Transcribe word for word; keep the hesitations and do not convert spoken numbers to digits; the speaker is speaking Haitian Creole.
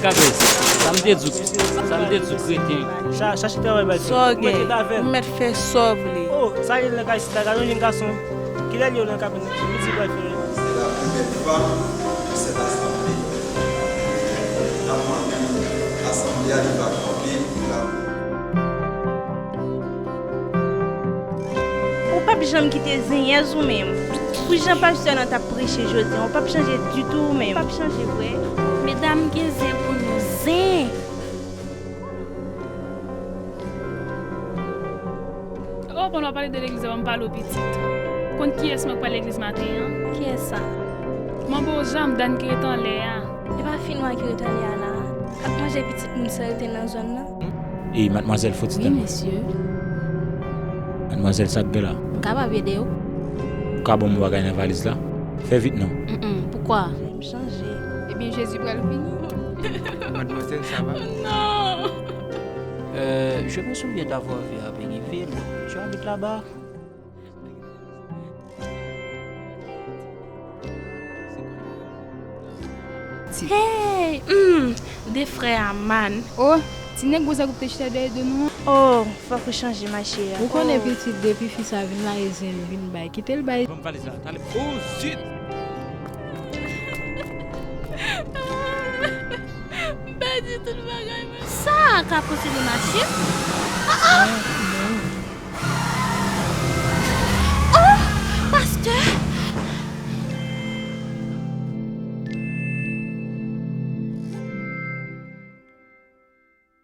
Sa m te di w, sa m te di w kreten. Cha- Chache travay bay. Sa w gen? Ou mèt fè sa w vle. Oh, sa ye nan kay sita, gade yon jèn gason. Kilè li yo nan kabin? Li di bay fè. C'est la plus belle femme de cette assemblée. N ap mande asanble a li va kanpe pou la. Ou p ap janm kite zenyèz ou menm. Pou jan pastè nan t ap preche jodi a, ou p ap chanje ditou ou menm. Ou p ap chanje vre. Medam gen zen pou nou zen. Oh, pandan w ap pale de legliz la, ban m pale w pitit. Konn kiyès mwen k pral legliz maten an? Kiyès sa? Manbo Jan, dam ki ret anlè a. E pa fi nwa ki ret anlè a la a? K ap manje pitit moun sal te nan zòn nan? E madmwazèl Fotitèn. Wi, mesye. Madmwazèl, sa k gen la? M kapab ede w? Ou ka ban m yon bagay nan valiz la? Fè vit non. Mm, mm, poukwa? M chanje. Ebyen, Jezi pral vini. Mademoiselle, ça va? Non. Euh, je me souviens t'avoir vu à Bénéville. Tu habites là-bas? Hey! Hmm, de frè a man. Oh, ti nèg gwo zag ou te chita dèyè de nou an. Oh, fòk ou chanje, ma chérie. Ou konnen pitit, depi fi sa vin la, e zen l vin bay. Kite l bay. Ban m valiz la, talè. Oh, zit! M pèdi tout bagay mwen. Sa ka posede mache? Ah, ah!